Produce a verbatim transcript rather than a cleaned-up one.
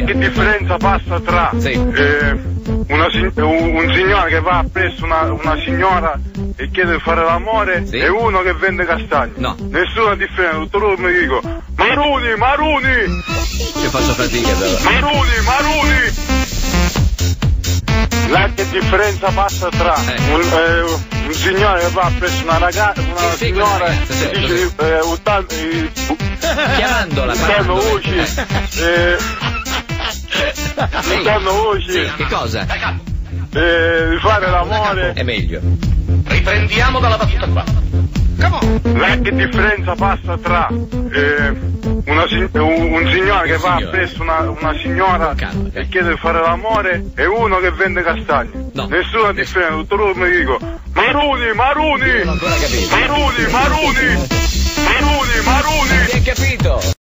Che differenza passa tra, sì, eh, una si-, un, un signore che va appresso una, una signora e chiede di fare l'amore, sì, e uno che vende castagne? No. Nessuna differenza, tutto loro mi dico: "Maruni, Maruni!" Io faccio fatica, però. "Maruni, Maruni!" Là che differenza passa tra, eh, un, eh, un signore che va appresso una raga-, una, sì, sì, signora, quella ragazza, e certo, dice, sì, eh, "Uttando, eh, chiamandola, uttando voci, eh, uttando voci, sì, che cosa? Eh, di fare l'amore." È meglio. Riprendiamo dalla battuta qua. Là che differenza passa tra, eh, una si-, un, un signore che va appresso una, una signora, calma, e chiede di fare l'amore e uno che vende castagne? No. Nessuna differenza, tutto loro mi dico: "Maruni, Maruni!" Non ho ancora capito. "Maruni, Maruni! Maruni, Maruni!" Si è capito?